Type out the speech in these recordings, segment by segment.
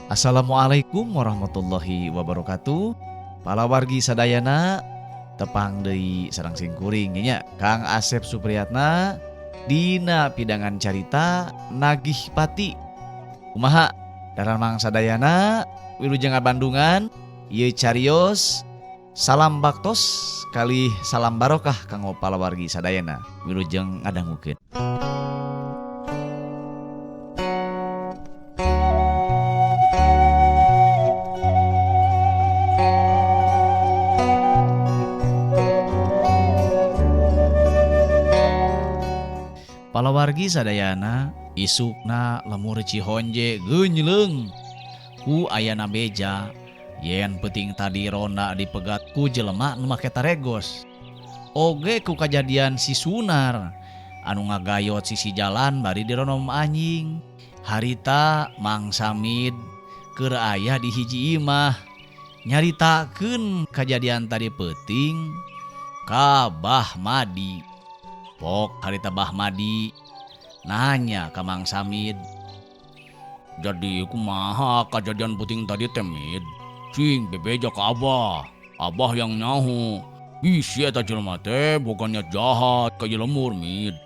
Assalamualaikum warahmatullahi wabarakatuh. Palawargi sadayana tepang deui sareng singkuring nya Kang Asep Supriyatna dina pidangan carita Nagih Pati. Kumaha daramang sadayana wilujeng Bandungan ieu carios salam baktos kalih salam barokah kanggo palawargi sadayana wilujeng ngadangukeun. Palawargi sadayana isukna lemur Cihonje geunjleung ku ayana beja yen peuting tadi ronda dipegat ku jelema nu make taregos. Oge ku kajadian si Sunar anu ngagayot sisi jalan bari dironom anjing. Harita Mang Samid keur aya di hiji imah nyaritakeun kajadian tadi peuting ka Bah Madi. Pok harita Bah Madi nanya ka Mang Samid, jadi kumaha kajadian peuting tadi teh Mid? Cing bebeja ka Abah, Abah yang nyaho. Bisi eta jelema teh boga niat jahat ka ieu lemur Mid.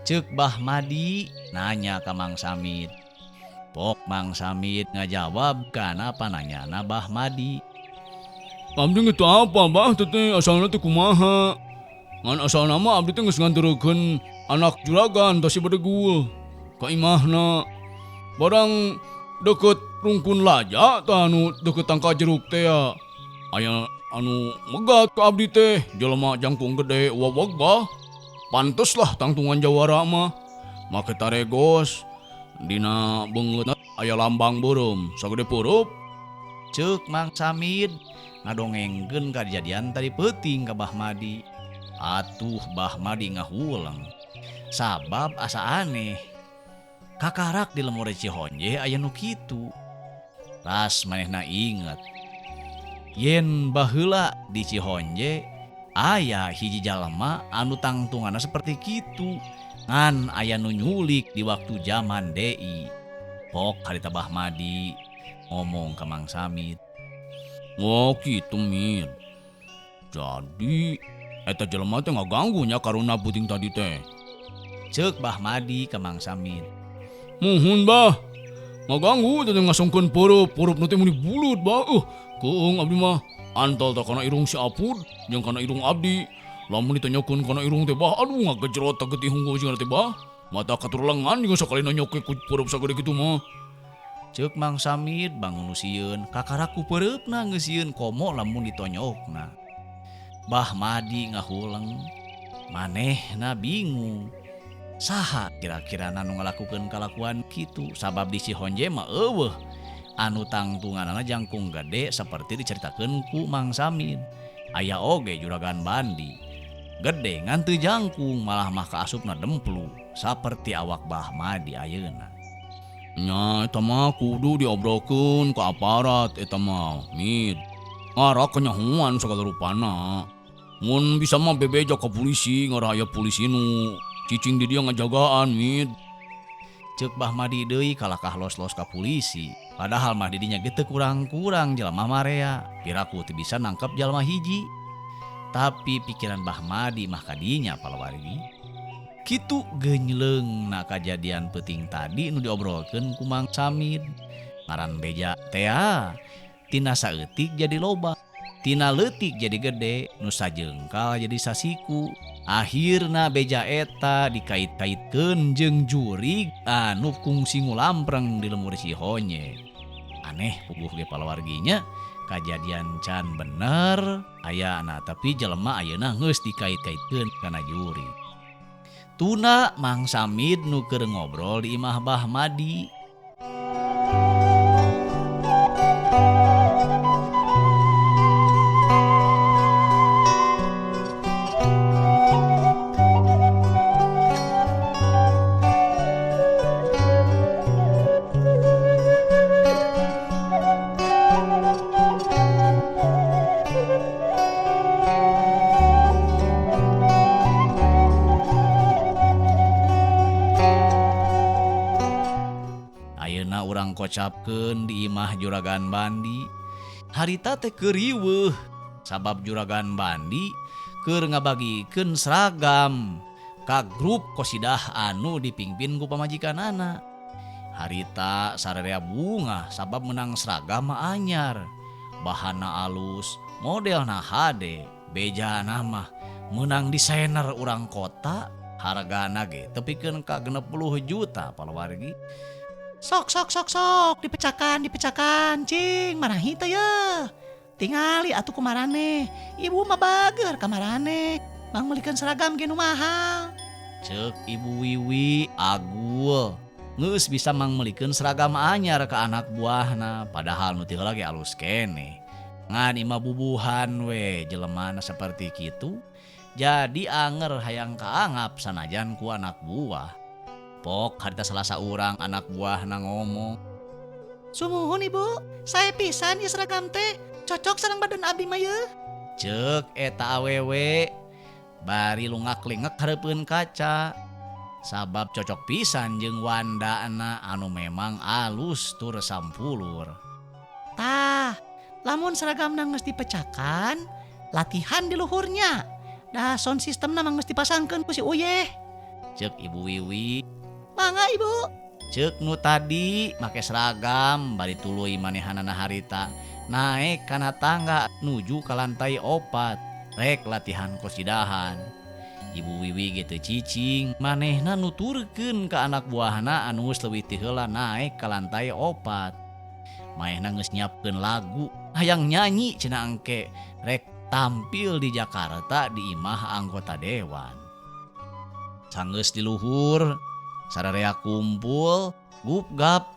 Ceuk Bah Madi nanya ka Mang Samid. Pok Mang Samid ngajawab kana pananyana Bah Madi. Abdi geus teu apa Bah teh asalna teh kumaha? Ngan asalna mah abdi teh geus nganterkeun anak juragan tos si bedegul ka imahna. Barang deket rungkun laja tah anu deket tangka jeruk teh ya. Aya anu megat ka abdi teh jelema jangkung gede wawag bah. Pantes lah tangtungan jawara mah. Make taregos dina beungeutna aya lambang beureum sagede peurup. Ceuk Mang Samid ngadongengkeun kajadian tadi peuting ka Bah Madi. Atuh Bah Madi ngahuleng sabab asa aneh. Kakarak di lemur Cihonje aya nu kitu. Ras manehna inget yen baheula di Cihonje aya hiji jalma anu tangtunganna seperti kitu ngan aya nu nyulik di waktu zaman DI. Pok harita Bah Madi ngomong ka Mang Samid. Oh kitu Mid. Jadi eta jelema teh ngaganggu nya karuna peuting tadi teh. Ceuk Bah Madi ka Mang Samid. Muhun Bah, ngaganggu teh ngasongkeun peurup, peurup nu teh meuni bulut Bah. Keung abdi mah antal teh kana irung si Apud jeung kana irung abdi. Lamun ditonyokeun kana irung teh Bah, aduh ngagejrot teh getih unggul jeung teh Bah. Mata katurlengan jeung sakali nonyokeun ku peurup sagede kitu mah. Ceuk Mang Samid bangun nu sieun, kakarak ku peureupna geus sieun komo lamun ditonyokna. Bah Madi ngahuleng, manehna bingung. Saha kira-kira nu ngalakukeun kalakuan kitu sabab di Cihonje mah eueuh anu tangtunganana jangkung gede seperti diceritakeun ku Mang Samid. Aya oge juragan Bandi gede ngan teu jangkung malah mah kaasupna demplu saperti awak Bah Madi ayeuna. Nya eta mah kudu diobrolkeun ka aparat eta mah Mid. Ngarah kenyahuan sagala rupana. Mun bisa mah bebeja ka polisi ngarah aya polisi nu cicing di dia ngajagaan Mid. Ceuk Bah Madi deui kalakah los-los ka polisi. Padahal mah didinya ge teu kurang-kurang jelema marea. Piraku teu bisa nangkep jelema hiji. Tapi pikiran Bah Madi mah kadinya palawargi. Kitu geunjleungna kajadian peuting tadi nu diobrolkeun ku Mang Samid. Ngaran beja tea tina saeutik jadi loba, tina leutik jadi gede, nu sajengkal jadi sasiku. Akhirna beja eta dikait-kaitkeun jeung jurig anu kungsi ngulampreng di lemur Cihonje. Aneh puguh ge palawarginya kajadian can bener ayana tapi jelema ayeuna geus dikait-kaitkeun kana jurig. Tuna Mang Samid nu keur ngobrol di imah Bah Madi. urang kocapkeun di imah Juragan Bandi. Harita teh keur riweuh sabab Juragan Bandi keur ngabagikeun seragam ka grup kosidah anu dipingpin ku pamajikanana. Harita sararea bungah sabab menang seragam mah anyar. Bahana alus, modelna hade, bejana mah menang desainer urang kota, hargana ge tepikeun ka 60 juta palawargi. Sok sok sok sok dipecakan dipecakan cing marahi teh ye. Tingali atuh kumarane. Ibu mah bager kamarane. Mangmeulikeun seragam ge nu mahal. Ceuk Ibu Wiwi agul. Geus bisa mangmeulikeun seragam anyar ka anak buahna, padahal nu ti heula ge alus keneh. Ngan imah bubuhan we jelemana saperti kitu, jadi anger hayang kaangap sanajan ku anak buah. Pok harita salah saurang anak buahna ngomong, "Sumuhun Ibu, sae pisan ieu seragam teh, cocok sareng badan abdi mah yeuh." Ceuk eta awewe bari lungak-lingek hareupeun kaca. Sabab cocok pisan jeung wandana anu memang alus tur sampulur. Tah, lamun seragamna geus dipecakan, latihan di luhurnya. Dah sound systemna mah geus dipasangkeun ku si Uyeh. Ceuk Ibu Wiwi. Mangga Ibu. Ceuk nu tadi make seragam bari tuluy manehanana harita naek kana tangga nuju ka lantai 4 rek latihan kosidahan. Ibu Wiwi ge teu cicing, manehna nuturkeun ka anak buahna anu geus leuwih ti heula naek ka lantai 4. Manehna geus nyiapkeun lagu, hayang nyanyi cenah engke rek tampil di Jakarta di imah anggota dewan. Sanggeus di luhur, sararea kumpul, gupgap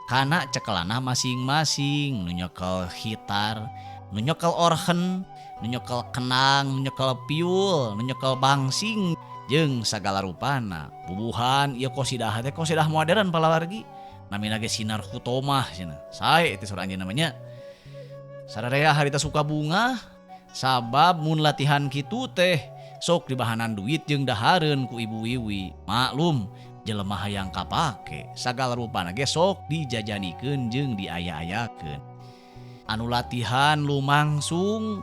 kana cekelana masing-masing, nu nyekel gitar, nu nyekel orhen, nu nyekel kenang, nu nyekel piul, nu nyekel bangsing jeung sagala rupana. Bubuhan ieu kosidah teh kosidah modern palawargi. Namina ge Sinar Hutomah cenah. Sae teh sora anjeunna mah nya. Sararea harita suka bungah sabab mun latihan kitu teh sok dibahanan duit jeung dahareun ku Ibu Wiwi. Maklum jelema hayang kapake, sagala rupana ge sok dijajanikeun jeung diaya-ayakeun. Anu latihan lumangsung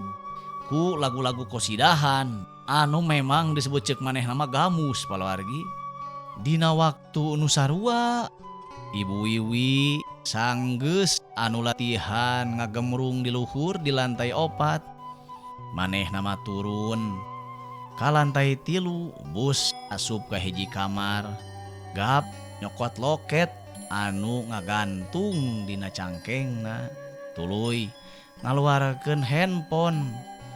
ku lagu-lagu kosidahan anu memang disebut ceuk manehna mah gamus palawargi. Dina waktu nu sarua Ibu Wiwi sanggeus anu latihan ngagemrung di luhur di lantai 4. Manehna mah turun ka lantai 3 bus asup ka hiji kamar. Gap nyokot loket anu ngagantung dina cangkengna. Tuluy ngaluarkeun handphone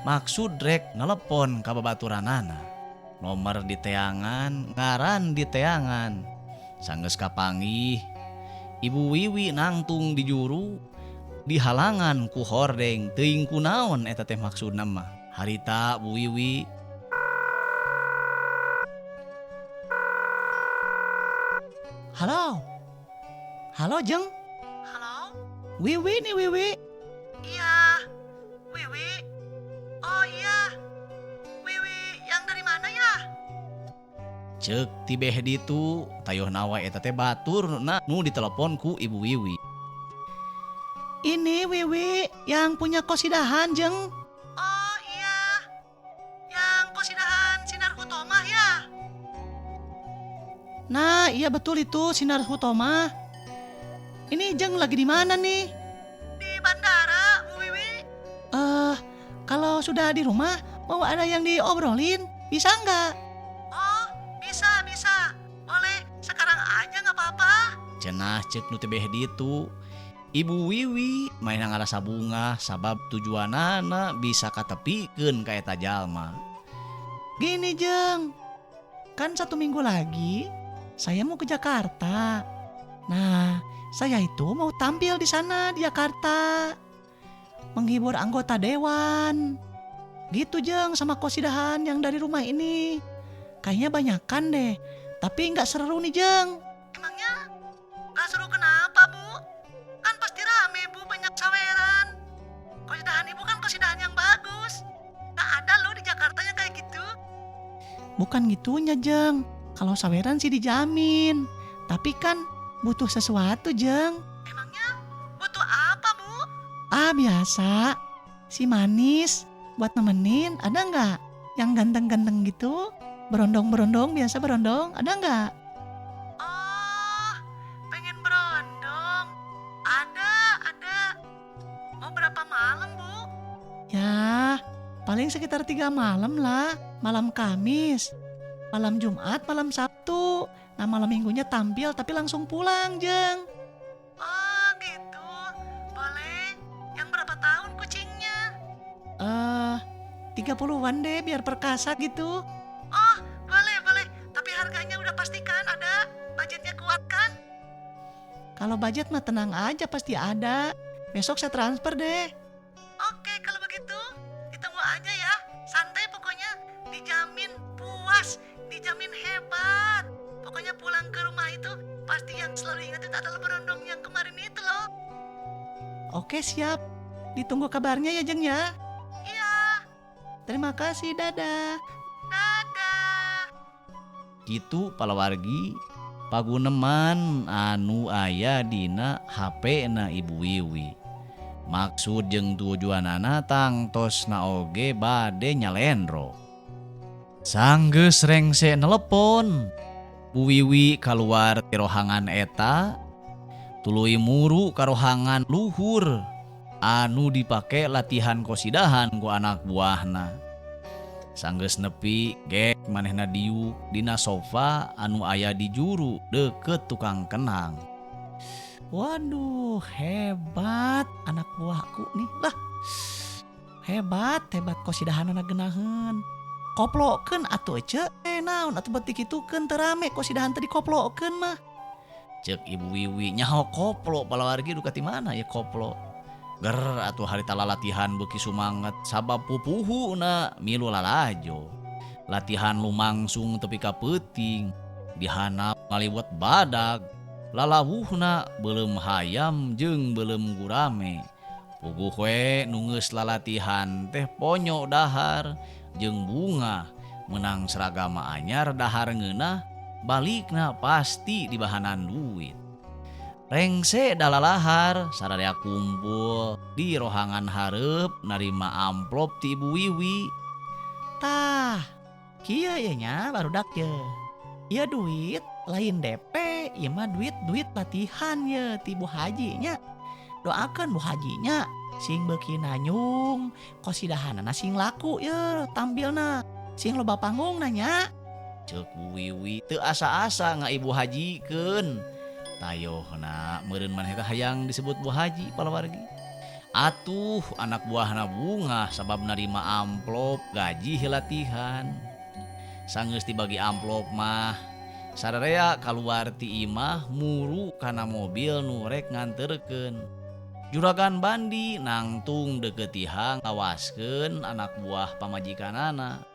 maksud rek nelepon ka babaturanana. Nomor di teangan, ngaran di teangan. Sanggeus kapanggih, Ibu Wiwi nangtung di juru dihalangan ku hordeng teuing kunaon eta teh maksudna mah. Harita Bu Wiwi. Halo. Halo Jeng. Halo. Wiwi nih Wiwi. Iya, Wiwi. Oh iya, Wiwi yang dari mana ya? Ceuk tibeh ditu tayuh nawa eta teh baturna nu ditelepon ku Ibu Wiwi. Ini Wiwi yang punya kosidahan Jeng. Oh iya, yang kosidahan Sinar Hutomah ya? Nah iya betul itu Sinar Hutomah. Ini Jeng lagi di mana nih? Di bandara, Bu Wiwi. Kalau sudah di rumah mau ada yang diobrolin, bisa nggak? Oh, bisa, bisa. Boleh, sekarang aja nggak apa-apa. Cenah ceuk nu tebeh ditu. Ibu Wiwi mainan ngarasa bungah sabab tujuanana bisa katepikeun ka eta jalma. Gini Jeng, kan 1 minggu lagi saya mau ke Jakarta. Nah, saya itu mau tampil di sana di Jakarta, menghibur anggota dewan. Gitu Jeng, sama kosidahan yang dari rumah ini. Kayaknya banyakan deh, tapi nggak seru nih Jeng. Emangnya nggak seru kenapa Bu? Kan pasti rame Bu, banyak saweran. Kosidahan Ibu kan kosidahan yang bagus. Nggak ada loh di Jakarta yang kayak gitu. Bukan gitunya Jeng, kalau saweran sih dijamin. Tapi kan butuh sesuatu Jeng. Ah biasa, si manis buat nemenin ada nggak? Yang ganteng-ganteng gitu, berondong-berondong biasa berondong, ada nggak? Oh, pengen berondong? Ada, ada. Mau berapa malam, Bu? Ya, paling sekitar 3 malam lah. Malam Kamis, malam Jumat, malam Sabtu. Nah, malam Minggunya tampil tapi langsung pulang, Jeng. Oh, gitu. Boleh. Yang berapa tahun kucingnya? 30-an deh biar perkasa gitu. Oh, boleh, boleh. Tapi harganya udah pastikan ada. Budgetnya kuat kan? Kalau budget mah tenang aja pasti ada. Besok saya transfer deh. Oke, kalau begitu ditunggu aja ya. Santai pokoknya. Dijamin puas, dijamin hebat. Pokoknya pulang ke rumah itu pasti yang selalu ingat itu adalah berondong yang kemarin itu loh. Oke, siap. Ditunggu kabarnya ya, Jeng ya. Iya. Terima kasih, dadah. Dadah. Kitu palawargi paguneman anu aya dina HP na Ibu Wiwi. Maksud jeung tujuanana tangtosna oge bade nyalendro. Sanggeus rengse nelepon, Bu Wiwi kaluar ti rohangan eta, tuluy muru ka rohangan luhur anu dipake latihan kosidahan ku anak buahna. Sanggeus nepi gek manehna diuk dina sofa anu aya di juru deukeut tukang kenang. Waduh, hebat anak buahku nih. Lah, hebat, hebat kosidahanana geunaheun. Koplokeun atuh ece, naon atuh beuti kitukeun teu rame kosidahan teh dikoplokeun mah. Ceuk Ibu Wiwi nyaho koplo palawargi duka ti mana ya koplo. Ger atuh harita lalatihan beuki sumanget sabab pupuhuna milu lalajo. Latihan lumangsung tepi ka peuting, dihanap ngaliwet badag. Lalawuhna beuleum hayam jeung beuleum gurame. Puguh we nu geus lalatihan teh ponyo dahar jeung bunga menang seragam anyar dahar ngeunah balikna pasti dibahanan duit. Rengse dalalahar sararea kumpul di rohangan hareup narima amplop ti Ibu Wiwi. Tah, kieu ye nya barudak ye. Ieu duit lain DP, ieu mah duit-duit latihan ye ti Bu Haji nya. Doakeun Bu Haji nya sing beuki nanyung, kosidahanana sing laku ye tampilna, sing loba panggungna nya. Ceuk Bu Wiwi teu asa-asa nga Ibu Hajikeun. Tayohna meureun maneh teh hayang disebut Bu Haji palawargi. Atuh anak buahna bungah sabab narima amplop gaji latihan. Sanggeus dibagi amplop mah sararea kaluar ti imah muru kana mobil nu rek nganterkeun. Juragan Bandi nangtung deukeut tihang ngawaskeun anak buah pamajikanana.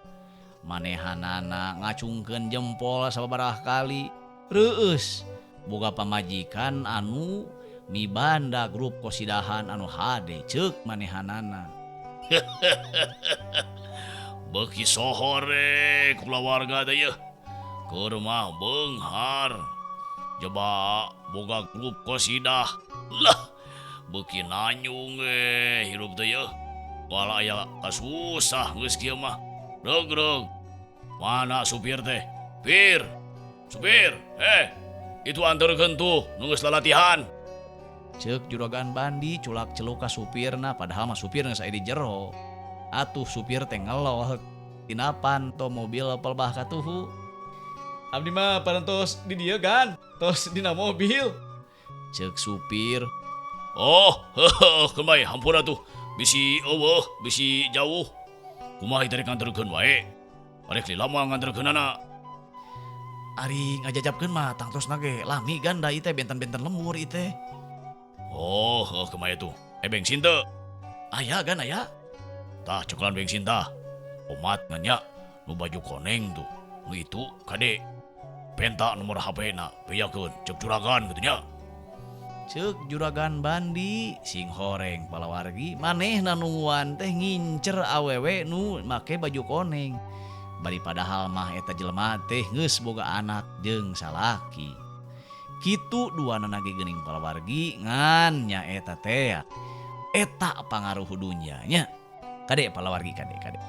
Manehanana ngacungkeun jempol sababaraha kali. Reueus boga pamajikan anu mibanda grup kosidahan anu hade ceuk manehanana. Beuki sohore kulawarga teh yeuh. Keur mah beunghar. Jeba boga grup kosidah. Lah, beuki nanyung hirup teh yeuh. Moal aya kasusah geus kieu mah. Reug-reug. Mana supir teh? Pir. Supir, itu anterkeun tuh nu geus lalatihan. Ceuk Juragan Bandi culak celuk ka supirna padahal mah supir geus aya di jero. Atuh supir teh ngeloh tina panto mobil pelbah katuhu. Abdi mah parantos di dieu gan, tos dina mobil. Ceuk supir. Oh, heuh, kembali hampura tuh. Bisi eueuh, bisi jauh. Kumaha ieu rek nganterkeun wae? Arek lila moal nganterkeunana. Ari ngajajabkeun mah tangtosna ge lami gan da ieu teh benten-benten lembur ieu teh. Oh, heuh kumaha tuh? Bensin teu? Aya gan aya. Tah cokelan bensin tah. Omat ngan nya nu baju koneng tuh. Nu itu kade. Penta nomor H P-na, bejakeun ceuk juragan kitu nya. Ceuk Juragan Bandi sing horeng palawargi manehna nungguan teh ngincer awewe nu make baju koneng. Bari padahal mah eta jelema teh geus boga anak jeung salaki. Kitu duanana ge geuning palawargi ngan nya eta teh. Eta pangaruh dunya nya. Kade palawargi kade kade.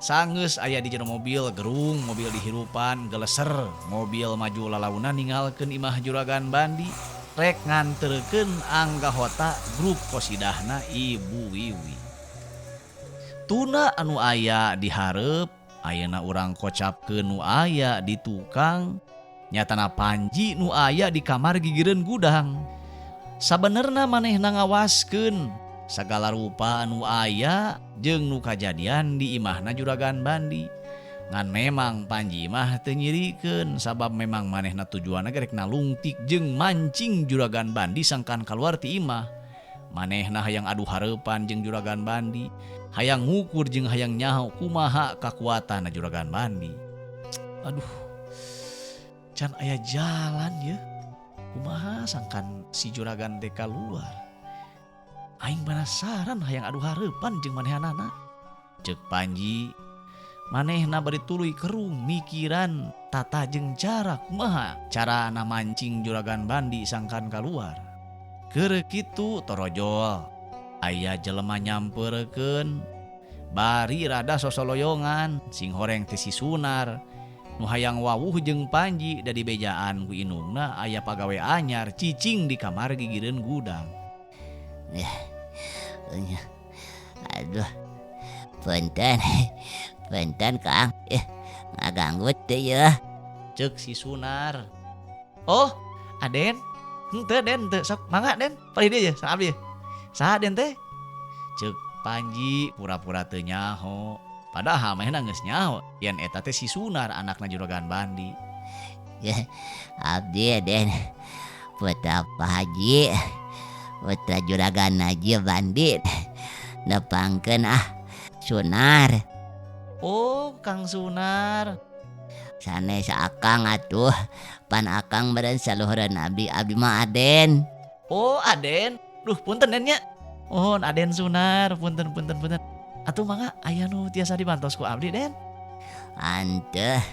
Sanggeus aya di jero mobil gerung mobil dihirupan geleser mobil maju lalaunan ninggalkeun imah Juragan Bandi rek nganterkeun anggahota grup kosidahna Ibu Wiwi. Tuna anu aya di hareup ayeuna urang kocapkeun nu aya di tukang nyatana Panji nu aya di kamar gigireun gudang. Sabenerna manehna ngawaskeun sagala rupa anu aya jeung nu kajadian di imahna Juragan Bandi. Ngan memang Panji mah teu nyirikeun sabab memang manehna tujuanna ge rek nalungtik jeung mancing Juragan Bandi sangkan kaluar ti imah. Manehna hayang adu hareupan jeung Juragan Bandi, hayang ngukur jeung hayang nyaho kumaha kakuatanna Juragan Bandi. Aduh, can aya jalan ye. Kumaha sangkan si Juragan teh kaluar. Aing penasaran hayang adu hareupan jeung manehanana. Ceuk Panji, manehna bari tuluy kerung mikiran tata jeung cara kumaha carana mancing Juragan Bandi sangkan kaluar. Keur kitu torojol aya jelema nyamperkeun bari rada sosoloyongan sing horeng teh si Sunar nu hayang wawuh jeung Panji da dibejaan ku indungna aya pagawe anyar cicing di kamar gigireun gudang. Aduh, punten, punten Kang, ngaganggu teh ya. Ceuk si Sunar. Oh, Aden, henteu Den, teu sok mangga Den, palih dieu ye, sa abdi ye. Saha Den teh? Ceuk Panji pura-pura teu nyaho. Padahal manehna geus nyaho yen eta teh si Sunar anakna Juragan Bandi. Abdi Den, putra Pak Haji, putra Juragan Haji Bandi. Nepangkeun ah Sunar. Oh, Kang Sunar. Sanes akang atuh, pan akang meureun saluhureun abdi, abdi mah Aden. Oh, Aden. Duh, punten Den nya. Oh, Aden Sunar, punten punten punten. Atuh mangga aya nu tiasa dibantos ku abdi Den. Hanteu.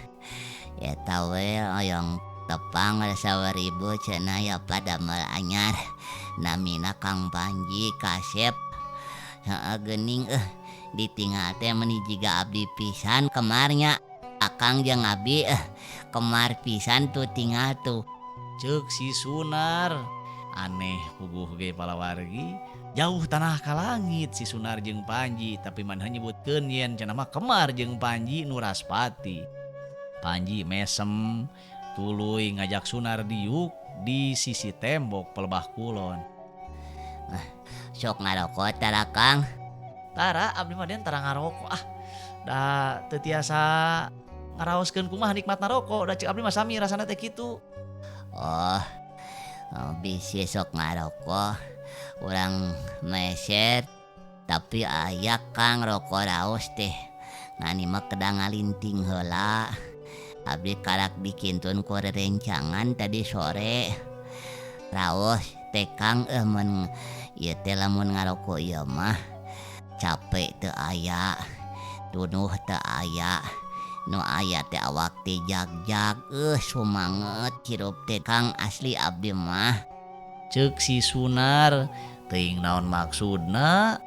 Eta we hoyong tepang 1000 cenah ya padamel anyar. Namina Kang Panji kasep. Heeh geuning ditinggal teh meuni jiga abdi pisan kemarnya. Akang jeung abdi kemar pisan tuh tinggal tuh. Ceuk si Sunar. Aneh puguh ge palawargi. Jauh tanah ka langit si Sunar jeung Panji tapi manehna nyebutkeun yen cenah mah kemar jeung Panji nu Raspati. Panji mesem tuluy ngajak Sunar diuk di sisi tembok pelebah kulon. Sok ngarokok tara Kang? Tara abdi mah Den tara ngarokok ah. Da teu tiasa ngaraoskeun kumaha nikmatna rokok da ceuk abdi mah sami rasana teh kitu. Oh, bisi sok ngarokok urang meser tapi aya Kang rokok raos teh ngan mah kedah ngalinting heula. Abdi karak dikintun ku rerencangan tadi sore. Raos teh Kang mun ieu teh lamun ngarokok ieu mah capek teu aya, tunuh teu aya, nu aya teh awak teh jag-jag, sumanget hirup teh Kang asli abdi mah. Ceuk si Sunar teuing naon maksudna.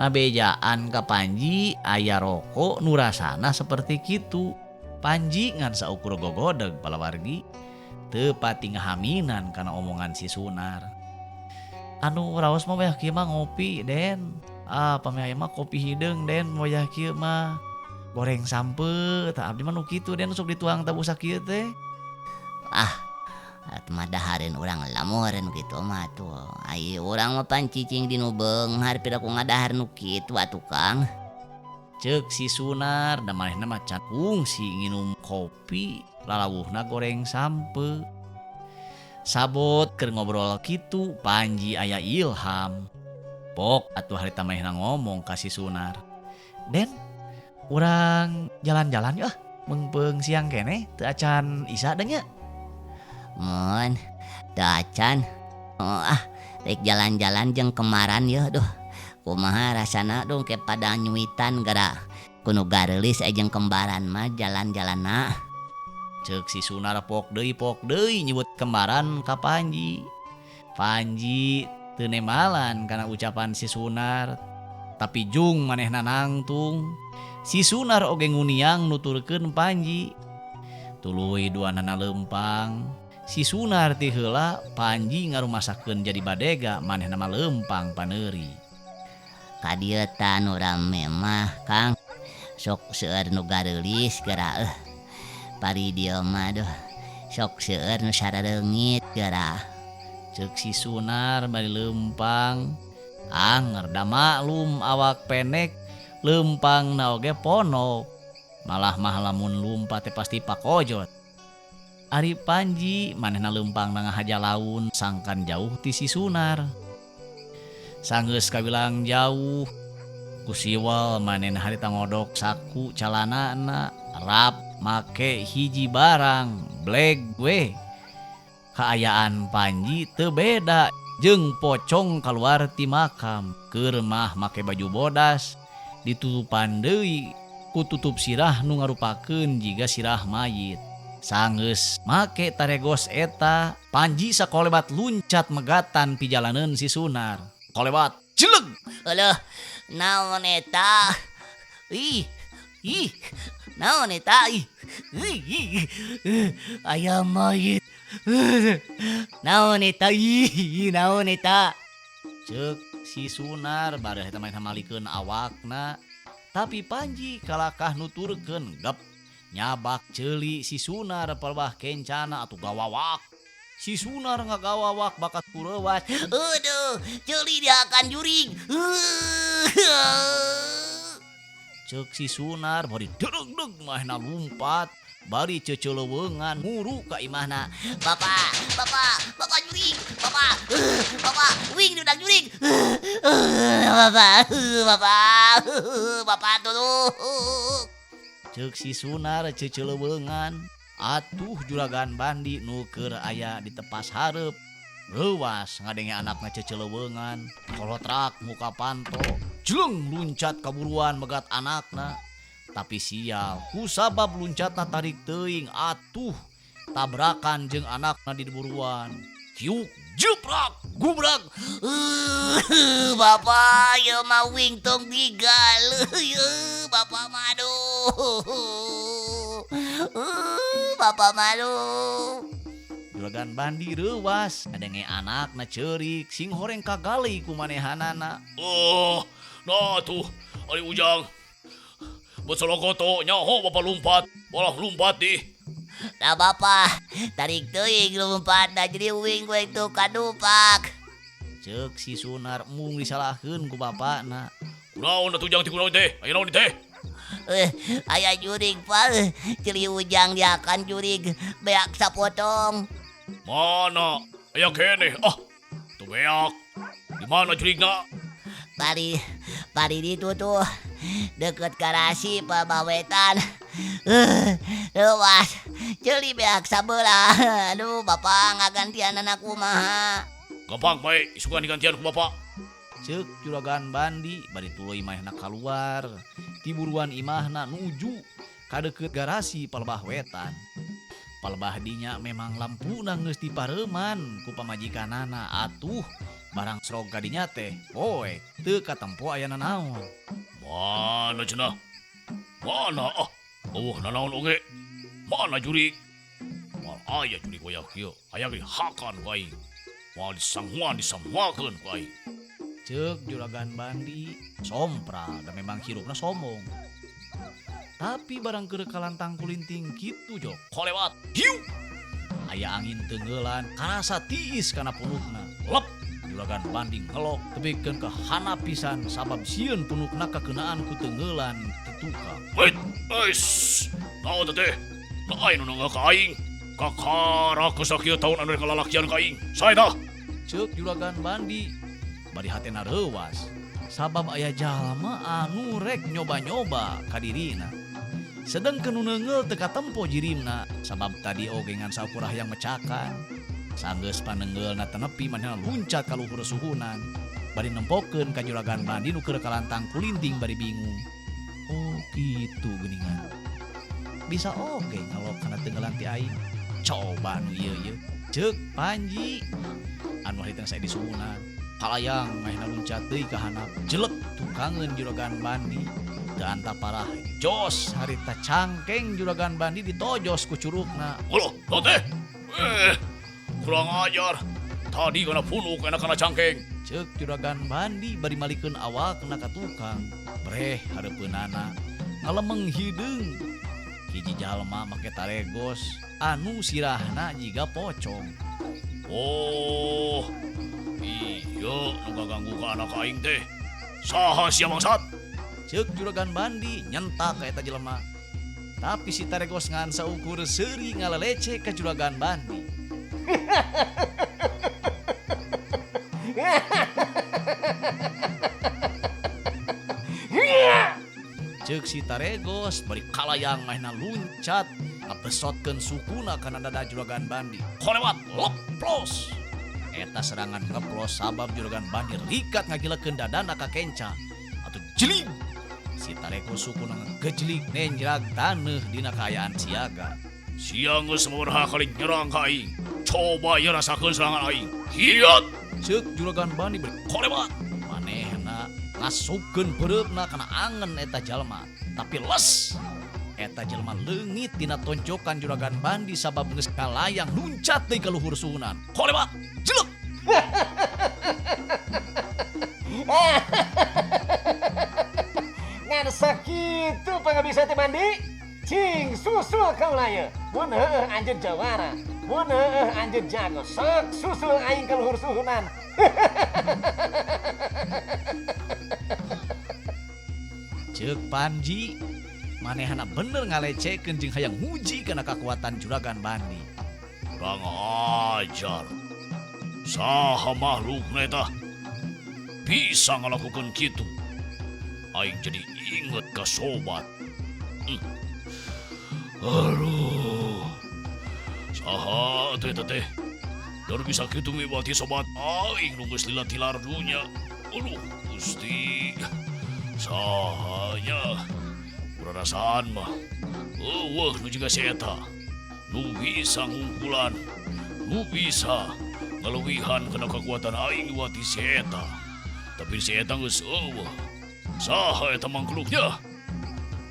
Ngabejaan ka Panji aya rokok nu rasana seperti kitu. Panji ngan saukur gogodeg palawargi teu pati ngahaminan kana omongan si Sunar. Anu raos mah wayah kieu mah ngopi Den. Ah pami aya mah kopi hideung Den wayah kieu mah. Goreng sampeu tah abdi mah nu kitu Den sok dituang tabusa kieu teh. Ah, atuh mah dahareun urang lamureun kitu mah atuh. Ai urang mah pan cicing di nu beunghar piraku ngadahar nu kitu atuh Kang. Ceuk si Sunar da manehna mah can kungsi nginum kopi lalawuhna goreng sampeu. Sabot keur ngobrol kitu Panji aya ilham. Pok atuh harita manehna ngomong ka si Sunar. Den, urang jalan-jalan yeuh ah, meungpeung siang keneh teu acan isa da nya. Mun teu acan. Oh, ah, rek jalan-jalan jeung kemaran yeuh duh. Kumaha rasana duh ke pada nyuitan gara kuno gareulis jeung kembaran mah jalan-jalanna. Ceuk si Sunar pok deui nyebut kembaran ka Panji. Panji Teu nembalan kana ucapan si Sunar, tapi jung manehna nangtung. Si Sunar oge nguniang nuturkeun Panji. Tuluy duanana leumpang. Si Sunar ti heula Panji ngarumasakeun jadi badega manehna mah leumpang paneuri. Ka dieu tah nu rame mah Kang, sok seueur nu gareulis geura euh. Pari dieu mah duh sok seueur nu sareureungit geura. Ceuk si Sunar bari leumpang. Anger da maklum awak pendek leumpangna oge ponok. Malah mah lamun lumpat teh pasti pakojot. Ari Panji manehna leumpangna ngahaja laun sangkan jauh ti si Sunar. Sanggeus kabilang jauh ku siwel manehna harita ngodok saku calanana rap make hiji barang bleg we. Kaayaan Panji teu beda jeung pocong kaluar ti makam keur mah make baju bodas ditutupan deui ku tutup sirah nu ngarupakeun jiga sirah mayit. Sanggeus make taregos eta Panji sakolebat luncat megatan pijalaneun si Sunar. Kolebat jeleg. Alah, naon eta? Ih, ih, naon eta? Ih, ih, ih, aya mayit. Naon eta? Ih, naon eta? Ceuk si Sunar bareh eta mah malikeun awakna. Tapi Panji kalakah nuturkeun gep nyabak ceuli si Sunar palebah kencana atuh gawawak. Si Sunar ngagawawak bakat kureuwas. Aduh, ceuli dihakan jurig. Ceuk si Sunar bari dereugdeug manehna lumpat bari ceuceuleuweungan nguru ka imahna. Bapak, bapak, bapak jurig, bapak, bapak, wing diundang jurig. Bapak, bapak, bapak tolong. Ceuk si Sunar ceuceuleuweungan. Atuh juragan Bandi nu keur aya di tepas hareup. Reuwas ngadenge anakna ceuceuleuweungan, kolotrak muka panto, jleng luncat kaburuan megat anakna. Tapi sial, kusabab luncatna tarik teuing atuh tabrakan jeung anakna di buruan. Kiuk jeprak gubrak. Bapak, ieu mah wing tong digal. Ieu bapak mah aduh. Bapak malu. Juragan Bandi reuwas ngadenge anakna ceurik sing horeng kagali ku manehanana. Oh, nah tuh ari Ujang. Besolokoto nyaho bapak lumpat, malah lumpat dih. Nah bapak, tarik teuing lumpat dah jadi wing gue itu kadupak. Ceuk si Sunar mung disalahkeun ku bapakna. Kunaon atuh Ujang teh kunaon teh? Aya naon teh? Aya jurig pak, ceuli Ujang diakan jurig, beak sapotong. Mana? Aya keneh, ah, tuh beak. Di mana jurigna? Pari, pari itu tuh deket garasi pabawetan. Lewas, ceuli beak sabelah. Aduh, bapak ngagantian anak kumaha. Gampang bae, isukan digantian ku bapak. Ceuk juragan Bandi bari tuluy manehna kaluar. Tiburuan imahna nuju ka deukeut garasi palebah wetan. Palebah dinya memang lampuna geus dipareuman ku pamajikanana atuh barang srog ka dinya teh poek teu katempo aya nanaon. Mana cenah? Mana ah? Eueuh nanaon oge? Mana jurig? Moal aya jurig wayah kieu, aya ge hakan ku aing. Moal disanghuan disamuakeun ku aing. Ceuk juragan Bandi sompral da memang hirupna sombong. Tapi barang keur kalantang kulinting kitu jok kolewat hiu. Aya angin teungeulan karasa tiis kana punukna. Lep juragan Bandi ngelok tepikeun ka hanap pisan sabab sieun punukna kakeunaan ku teungeulan ti tukang. Wait, eis. Naon teh? Lain nu nangga ka aing. Kakara kesakieu taun anu rek kalalakian ka aing. Sae tah? Ceuk juragan Bandi bari hatena reuwas sabab aya jalma anu rek nyoba-nyoba ka dirina. Sedengkeun nu neunggeul teu katempo jirimna sabab tadi oge ngan saukur hayang mecakan. Sanggeus panenggeulna teu nepi manehna luncat ka luhur suhunan bari nempokeun ka juragan Bandi nu keur kalantang kulinting bari bingung. Oh kitu geuningan. Bisa oge ngalok kana teungeulan ti aing. Coba nu ieu ye. Ceuk Panji anu harita saya di suhunan. Kalayang manehna luncat deui ka handap, jelek tukangeun Juragan Bandi. Teu anta parah jos harita cangkeng Juragan Bandi ditojos ku curukna. Aloh, naon teh? Kurang ajar. Tadi kana punuk enak kana cangkeng. Ceuk Juragan Bandi bari malikeun awakna ka tukang. Breh hareupeunana ngalemeng hideung. Hiji jalma make taregos anu sirahna jiga pocong. Oh, iya nu ngaganggu ka anak aing teh. Saha sia bangsat? Ceuk Juragan Bandi nyentak ka eta jelema. Tapi si taregos ngan saukur seuri ngaleleceh ka Juragan Bandi. Ceuk si taregos bari kalayang manehna luncat ngabesotkeun sukuna kana dada Juragan Bandi. Kolewat leplos. Eta serangan ngeplos sabab Juragan Bandi rikat ngagilekeun dadana ka kenca. Atuh jelig. Si taregos sukuna ngegejlig nenjrag taneuh dina kaayaan siaga. Sia geus sababaraha kali nyerang ka aing. Coba ieu rasakeun serangan aing. Hiat. Ceuk Juragan Bandi bari kolewat. Manehna ngasupkeun peureupna kana angen eta jalma. Tapi les. Eta jelema leungit dina tonjokan Juragan Bandi sabab geus kalayang luncat deui ka luhur suhunan. Kolewat. Jelek. Ngan sakitu pangabisa teh Mandi. Cing susul kaula ye. Mun heueuh anjeun jawara, mun heueuh anjeun jago, sok susul aing ka luhur suhunan. Ceuk Panji, manehna bener ngalecekeun jeung hayang nguji kana kakuatan Juragan Bandi. Kurang ajar. Saha makhlukna eta bisa ngalakukeun kitu? Aing jadi inget ka sobat. Aduh. Saha teh eta teh? Dari bisa kitu miwati sobat aing nu geus lila tilar dunya. Aduh, Gusti. Sahanya kurarasaan mah. Eueuh nu jiga si eta. Nu bisa ngungkulan, nu bisa ngaleuwihan kana kakuatan aing miwati si eta. Tapi si eta geus eueuh. Saha eta mangkluknya?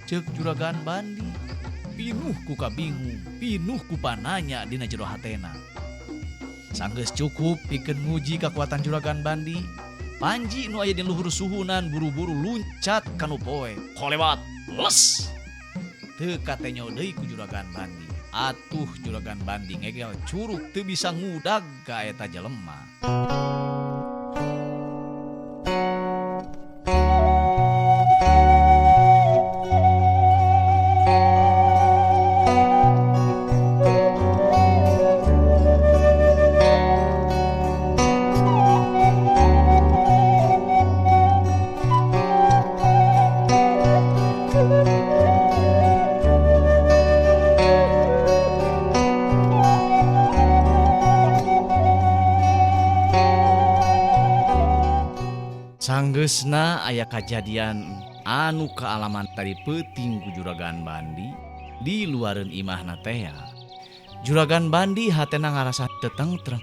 Ceuk Juragan Bandi. Pinuh ku kabingung, pinuh ku pananya dina jero hatena. Sanggeus cukup pikeun nguji kakuatan Juragan Bandi, Panji nu aya di luhur suhunan buru-buru luncat ka nu poe. Kolewat, les. Teu katenyo deui ku Juragan Bandi. Atuh Juragan Bandi ngegel curug teu bisa ngudag ka eta jelema. Sanggeusna aya kajadian anu kaalaman tadi peuting ku Juragan Bandi di luareun imahna teh. Juragan Bandi hatena ngarasa teu tentrem.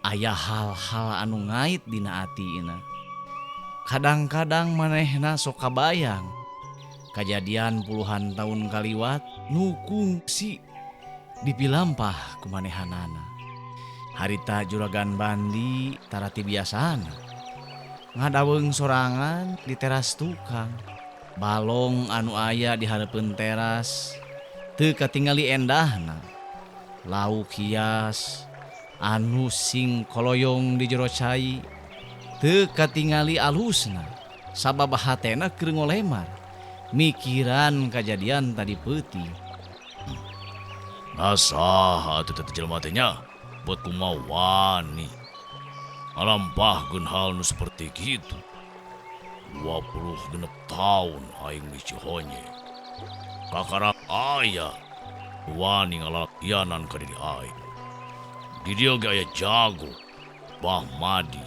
Aya hal-hal anu ngait dina atina. Kadang-kadang manehna sok kabayang kajadian puluhan tahun kaliwat nu kungsi dipilampah ku manehanana. Harita Juragan Bandi tarati biasana ngadaweung sorangan di teras tukang. Balong anu aya di hareupeun teras teu katingali endahna. Lauk hias anu sing koloyong di jero cai teu katingali alusna sabab hatena keur ngolemar mikiran kajadian tadi peuting. Nah saha atuh teh jelema teh nya? Buat kumaha wani ngalampahkeun hal nu seperti kitu. 26 tahun aing di Cihonye. Kakara aya wani ngalakianan ka diri aing. Di dieu ge aya jago, Bah Madi,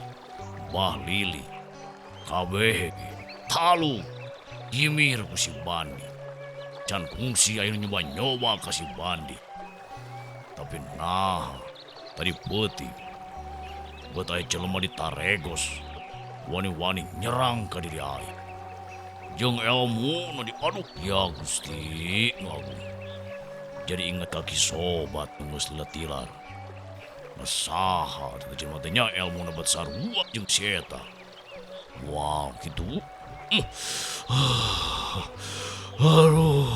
Bah Lili, kabeh ge talu gimir ku si Bandi. Can kungsi aing nyoba-nyoba ka si Bandi. Tapi nah tadi peuting Buat aya jelema di Taregos. Wani-wani nyerang ka diri aing. Jeung elmu nu diaduk ya Gusti nu Agung. Jadi inget ka Ki Sobat nu geus lila tilar. Nah saha teh jelema teh nya elmuna bet sarua jeung si eta. Moal kitu. Aduh.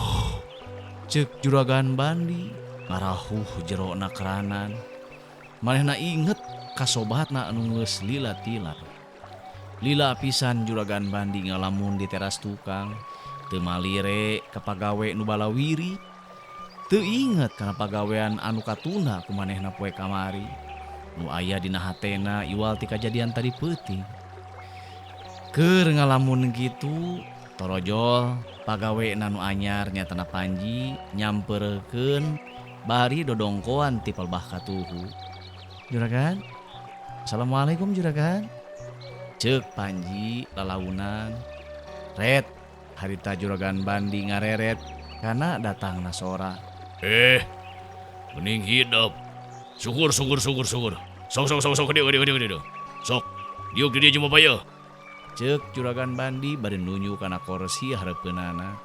Ceuk Juragan Bandi ngarahuh jerona keranan. Manehna inget ka sobatna anu geus lila tilar. Lila pisan Juragan Bandi ngalamun di teras tukang, teu malire ka pagawe nu balawiri. Teu inget kana pagawean anu katunda ku manehna poe kamari. Nu aya dina hatena iwal ti kajadian tadi peuting. Keur ngalamun kitu, torojol pagawena nu anyar nyatana Panji nyamperkeun bari dodongkoan ti palbah katuhu. Juragan, Assalamualaikum Juragan. Ceuk Panji lalaunan. Ret, harita Juragan Bandi ngareret kana datangna sora. Mending hidup. Syukur, syukur, syukur, syukur. Sok, sok, sok, sok, dieu, dieu, dieu, dieu. Sok, diuk di dieu jeung bapa ye. Ceuk Juragan Bandi bari nunjuk kana kursi hareupeunana.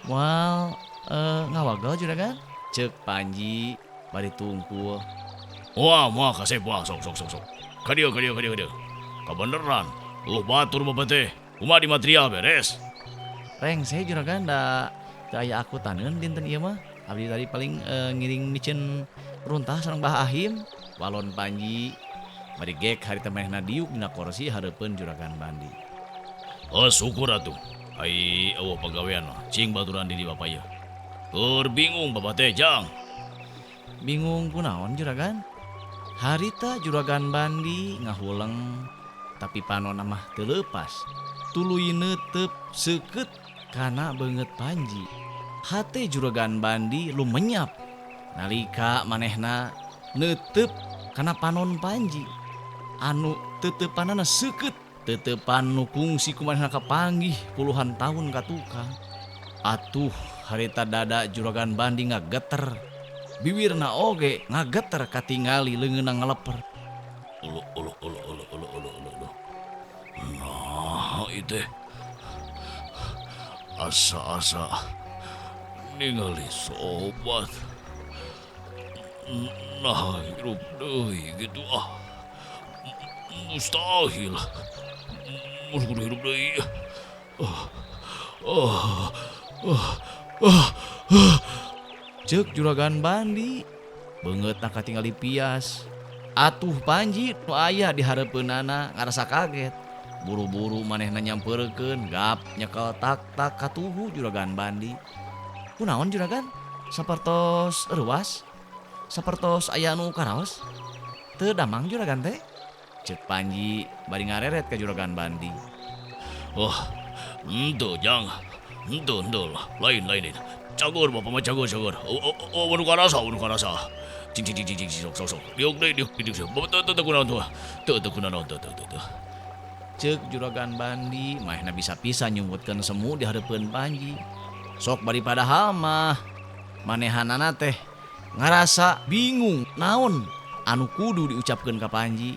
Moal ngawagel Juragan? Ceuk Panji bari tungkul. Wah, moal kasep wah, sok, sok, sok, sok. Ka dieu, ka dieu, ka dieu, ka dieu. Kabeneran, batur bapa teh. Kumaha di material beres? Rengse Juragan da teu aya akutaneun dinten ieu mah. Abdi tadi paling ngiring miceun runtah sareng Bah Ahim. Walon Panji bari gek harita manehna diuk dina kursi hareupeun Juragan Bandi. Oh, syukur atuh. Ai eueuh pagawean mah cing baturan diri bapa ieu. Keur bingung bapa teh jang. Bingung kunaon Juragan? Harita Juragan Bandi ngahuleng tapi panonna mah teu leupas. Tuluy neuteup seukeut kana beungeut Panji. Hate Juragan Bandi lumenyap nalika manehna neuteup kana panon Panji. Anu teuteupanana seukeut, teuteupan nu kungsi ku manehna kapanggih puluhan tahun ka tukang. Atuh harita dada Juragan Bandi ngageter. Biwirna oge ngageter katingali leungeunna ngaleper. Uluh, uluh, uluh, uluh, uluh, uluh, uluh, uluh. Nah, ieu teh. Asa-asa ningali sobat. Nah, hirup deui gitu ah. Mustahil. Mun kudu hirup deui. Ah, ah, ah, ah, ah. Ceuk Juragan Bandi beungeutna katingali pias. Atuh Panji nu aya di hareupeunana ngarasa kaget. Buru-buru manehna nyamperkeun gap nyekel tak-tak katuhu Juragan Bandi. Kunaon Juragan? Sapertos reuas? Sapertos aya nu karaos? Teu damang Juragan teh? Ceuk Panji bari ngareret ka Juragan Bandi. Oh, henteu jang. Henteu, henteu. Lain, lain, lain. Cagur bapa mah cagur, cagur. Oh, oh, oh, nu karasa, nu karasa. Cing, cing, cing, cing, cing, sok, sok, sok. Diuk deui, diuk, diuk, diuk. Bapak teu, teu, teu kunaon tuh. Teu, teu kunaon, teu, teu, teu, teu. Ceuk Juragan Bandi manehna bisa pisan nyumputkeun semu di hareupeun Panji. Sok bari padahal mah manehanana teh ngarasa bingung naon anu kudu diucapkeun ka Panji.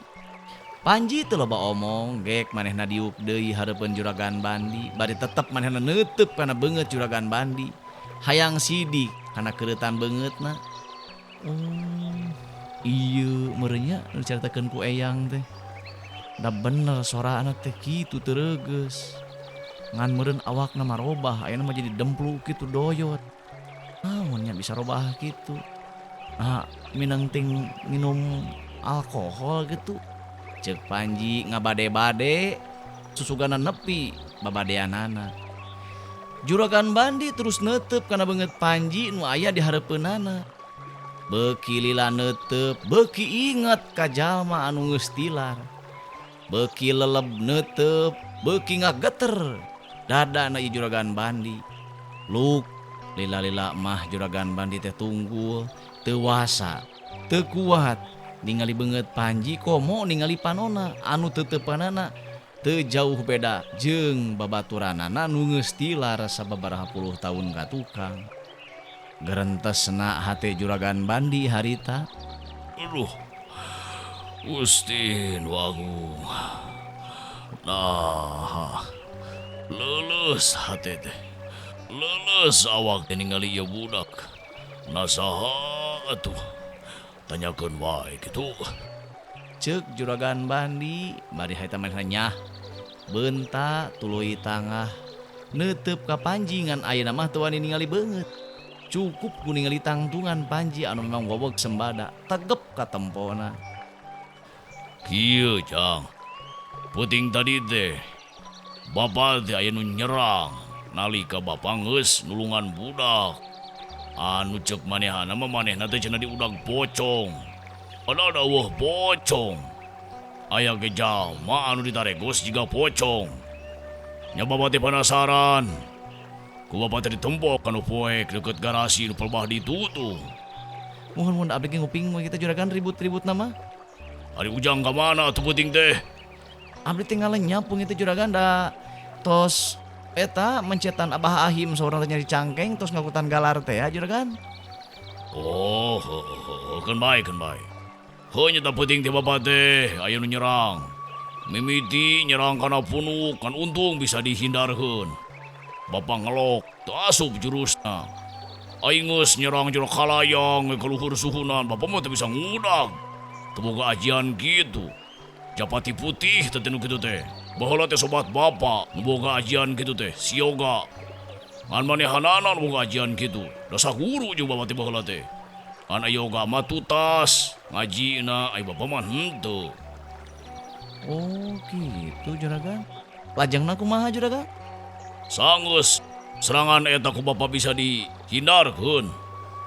Panji teu loba omong gek manehna diuk deui hareupeun Juragan Bandi bari tetep manehna neuteub kana beungeut Juragan Bandi. Hayang sidik kana keureutan beungeutna. Oh, ieu meureun nya nu dicaritakeun ku Eyang teh. Da bener sorana teh kitu teu reugeus. Ngan meureun awakna mah robah ayeuna mah jadi demplu kitu doyot. Naon nya bisa robah kitu? Nah, minang ting minum alkohol gitu. Ceuk Panji ngabade-bade susugana nepi babadeanana. Juragan Bandi terus neuteub kana beungeut Panji nu aya di hareupeunana. Beuki lila neuteub, beuki inget ka jalma anu geus tilar. Beuki leleb neuteub, beuki ngageter dadana ieu Juragan Bandi. Luk lila-lila mah Juragan Bandi teh tunggul, teu wasa, teu kuat ningali beungeut Panji komo ningali panona anu teuteupanana teu jauh beda jeung babaturanana nu geus tilar sababaraha puluh tahun ka tukang. Gerentesna hate Juragan Bandi harita. Aduh. Gusti nu agung. Nah, leuleus hate teh. Leuleus awak teh ningali ieu budak. Nah saha atuh? Tanyakeun wae kitu. Ceuk Juragan Bandi bari harita manehna nyah. Beunta tuluy tangah neuteup ka Panji ngan ayeuna mah teu wani ningali beungeut. Cukup ku ningali tangtungan Panji anu memang weweg sembada tegep ka tempona. Kieu Jang. Peuting tadi teh Bapak teh aya nu nyerang nalika Bapak geus nulungan budak. Anu ceuk manehna mah manehna teh cenah diudag pocong. Padahal da eueuh pocong. Aya ge jalma anu ditaregos jiga pocong. Nya Bapak teh panasaran. Ku Bapak teh ditempok kanu poek deukeut garasi nu pelbah ditu tuh. Muhun mun abdi ge nguping we kitu juragan ribut-ribut nama. Ari Ujang ka mana atuh peuting teh? Abdi teh ngalenyap pung itu juragan da tos eta mencetan Abah Ahim saurang teh nyari cangkeng tos ngakutan galar teh ya juragan. Oh, heuh, keun bae keun bae. Heuh nya tah peuting teh Bapak teh aya nu nyerang. Mimiti nyerang kana punuk kan untung bisa dihindarkeun. Bapak ngelok teu asup jurusna. Aing geus nyerang jero kalayang we ka luhur suhunan Bapak mah teu bisa ngudag. Teu boga ajian kitu. Japati putih teh nu kitu teh. Baheula teh sobat Bapak nu boga ajian kitu teh, siyoga. Ngan manehanana nu boga ajian kitu. Da saguru jeung Bapak teh baheula teh. Ngan yoga mah tutas ngajina ai Bapak mah henteu. Oh gitu juragan. Lajengna kumaha juragan? Sanggeus serangan eta ku Bapak bisa dihindarkeun.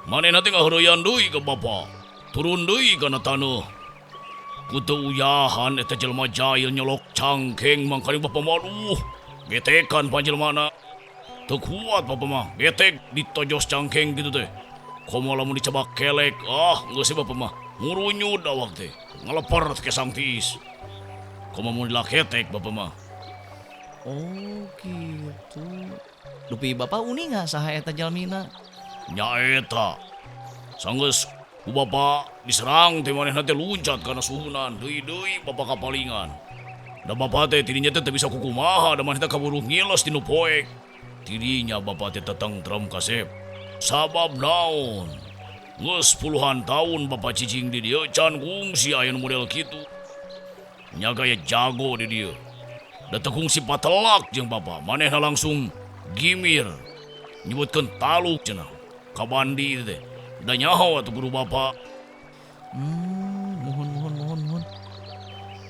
Manehna teh ngaheureyan deui ka Bapak. Turun deui kana taneuh. Ku teu uyahan eta jelema jail nyolok cangkeng mangkaning Bapak mah aduh. Getekan panjelmana. Teu kuat Bapak mah, getek ditojos cangkeng kitu teh. Komo lamun dicabak kelek, ah geus we Bapak mah ngurunyud awak teh. Ngaleper kesang tiis. Komo mun dilaketek Bapak mah. Oh gitu. Dupi Bapak uninga saha eta jalmina? Nya eta. Sanggeus ku Bapak diserang teh manehna teh luncat kana suhunan, deui-deui Bapak kapalingan. Da Bapak teh tidinya teh teu bisa kukumaha da manehna kaburu ngiles tinu poek. Tidinya Bapak teh tetengtrem kasep. Sabab naon? Geus puluhan tahun Bapak cicing di dieu can kungsi aya nu model kitu. Nya gaya jago di dieu. Da teu kungsi patelak jeung Bapak, manehna langsung gimir. Nyebutkeun taluk cenah. Ka Bandi teh. Da nyaho atuh guru Bapak. Muhun muhun muhun muhun.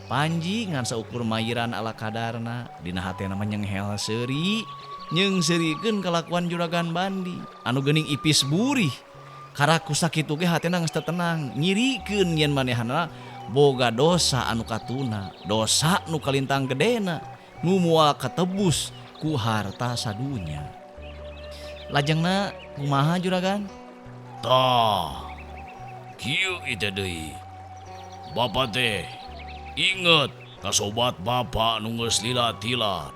Panji ngan saukur mayiran ala kadarna dina hatena mah nyenghel seuri, nyeungseurikeun kalakuan Juragan Bandi anu geuning ipis burih. Karaku sakitu ge hatena geus teu tenang, nyirikeun yen manehna boga dosa anu katuna, dosa nu kalintang gedena, nu moal katebus ku harta sadunya. Lajengna kumaha juragan? Tah, kieu ieu deui. Bapak teh inget ka sobat bapak nu geus lila-tila.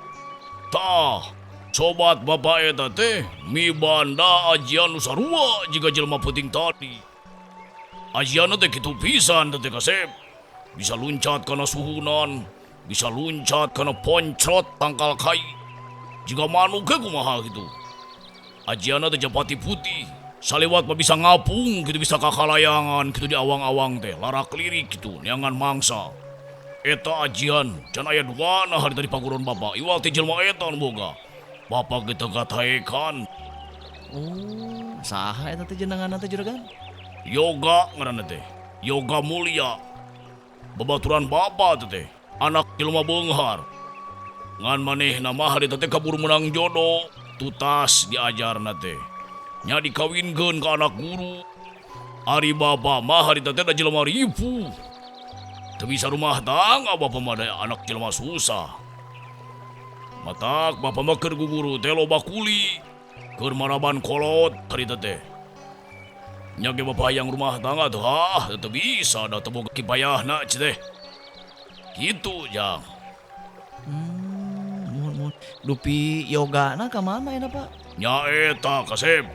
Tah, sobat bapak eta teh mibanda ajian nu sarua jiga jelema peuting tadi. Ajianna teh kitu pisan teh kasep. Bisa luncat kana suhunan, bisa luncat kana poncrot tangkal kai. Jiga manuk ge kumaha kitu. Ajianna teh japati putih. Salewat mah bisa ngapung gitu, bisa kakalayangan gitu di awang-awang teh, larak lirik gitu, neangan mangsa. Eta ajian can aya duana hari tadi paguron bapak, iwal teh jelema eta nu boga. Bapak ge teu kataekan. Oh, saha eta teh jenenganna teh juragan? Yoga ngaranna teh. Yoga Mulia. Babaturan bapak teh teh, anak jelema beunghar. Ngan manehna mah harita teh kaburu menang jodoh, tutas diajarna teh. Nya dikawinkeun ka anak guru. Ari bapa mah harita teh da jelema ripuh. Teu bisa rumah tangga bapa mah da anak jelema susah. Matak bapa mah keur guguru teh loba kuli, keur maraban kolot harita teh. Nya ge bapa hayang rumah tangga teh, ah teu bisa da teu boga kipayahna cenah teh. Kitu jang. Muhun muhun. Dupi yogana ka mana eta Pak? Nya eta kasep.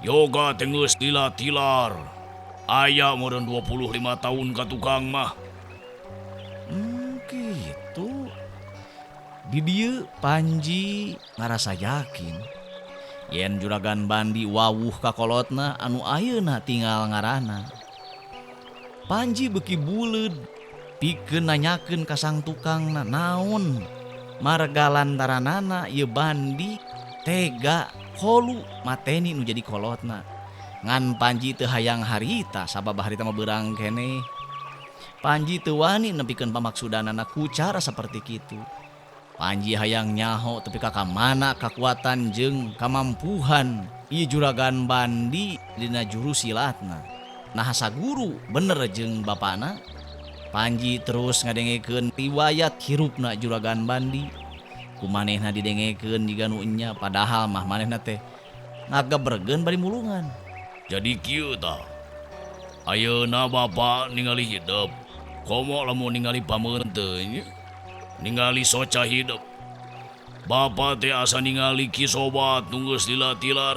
Yoga teh geus lila tilar. Aya meureun 25 tahun ka tukang mah. Di dieu Panji ngarasa yakin yen Juragan Bandi wawuh ka kolotna anu ayeuna tinggal ngarana. Panji beuki buleud pikeun nanyakeun ka sang tukangna naon marga lantaranana ieu Bandi tega kolu mateni nu jadi kolotna. Ngan Panji teu hayang harita sabab harita mah beurang keneh. Panji teu wani nepikeun pamaksudanana ku cara saperti kitu. Panji hayang nyaho tepi ka mana kakuatan jeung kamampuhan ieu Juragan Bandi dina juru silatna. Nah saguru bener jeung bapana. Panji terus ngadengekeun riwayat hirupna Juragan Bandi. Ku manehna didengekeun jiga nu enya padahal mah manehna teh ngagebergeun bari mulungan. Jadi kieu tah. Ayeuna bapa ningali hidup. Komo lamun ningali pameurteu nya. Ningali soca hidup. Bapa teh asa ningali Ki Sobat nu geus lila tilar.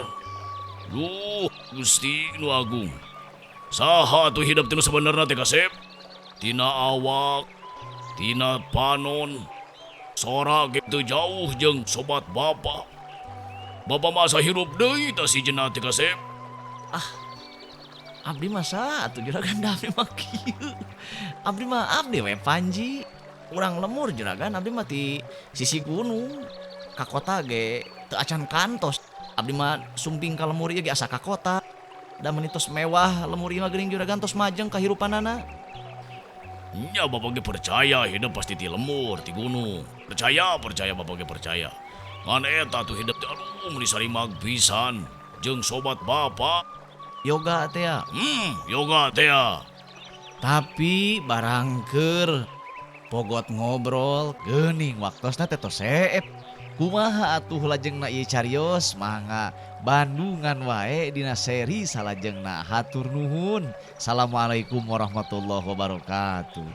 Duh, Gusti nu agung. Saha atuh hidup teh nu sabenerna teh kasep? Tina awak, tina panon, sora ge teu jauh jeung sobat bapa. Bapa masa hirup deui tah si jenah teh kasep. Abdi mah saha atuh Juragan da abdi mah kieu. Abdi mah abdi we Panji. Urang lemur Juragan abdi mah ti sisi gunung. Ka kota ge teu acan kantos. Abdi mah sumping ka lemur ieu ge asa ka kota. Da meuni tos mewah lemur ieu mah geuning Juragan tos majeng kahirupanana. Nya bapak ge percaya hidup pasti ti lemur, ti gunung. Percaya, percaya bapak ge percaya. Ngan eta tuh hidup teh aduh meuni sarimag pisan jeung sobat bapak. Yoga teh ya. Yoga teh ya. Tapi barang keur pogot ngobrol geuning waktosna teh tos seep. Kumaha atuh lajengna ieu carios mangga Bandungan wae dina seri salajengna. Hatur nuhun. Assalamualaikum warahmatullahi wabarakatuh.